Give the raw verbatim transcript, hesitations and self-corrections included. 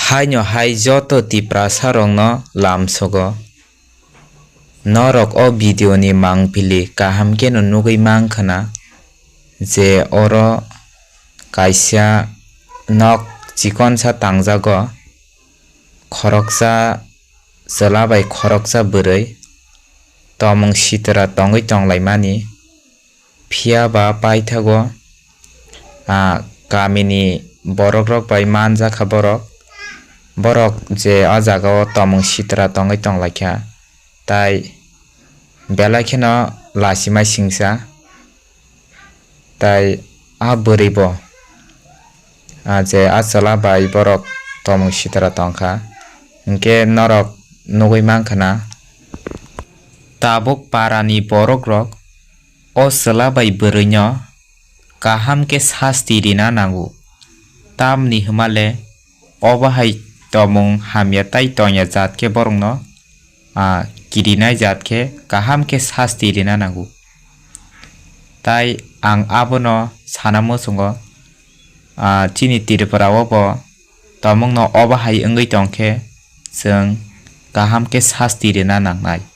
Haino hai joto Tiprasarokno lamsogo. Norok o video ni mangpili kaham kheno nugwi mankha na je oro kaisa nok chikonsa tangjago, khoroksa chwla bai khoroksa bwrwi tomung sitra tongwi tonglaimani. Phiya ba paithago, ah, kamini borokrok bai manjakha borok. Borok je o jagao tomung sitra tongwi tonglaikha, tai belai kheno lachimai singsa. Tai a bwrwi bo, ah, je a chwla bai borok tomung sitra tongkha, hinkhe norok nugwi mankha na. Tabuk parani borokrok o chwla bai bwrwino kaham khe sasti rina nango, tamni hwnmale obo hai tomung hamya tai tongya jat khe borokno, ah, kirinai jat khe kaham khe sasti rina nango. Tai ang abono sana muchungo, ah, chini Tripura o bo tomungno obo hai wngwi tongkhe chwng kaham khe sasti rina nangnai.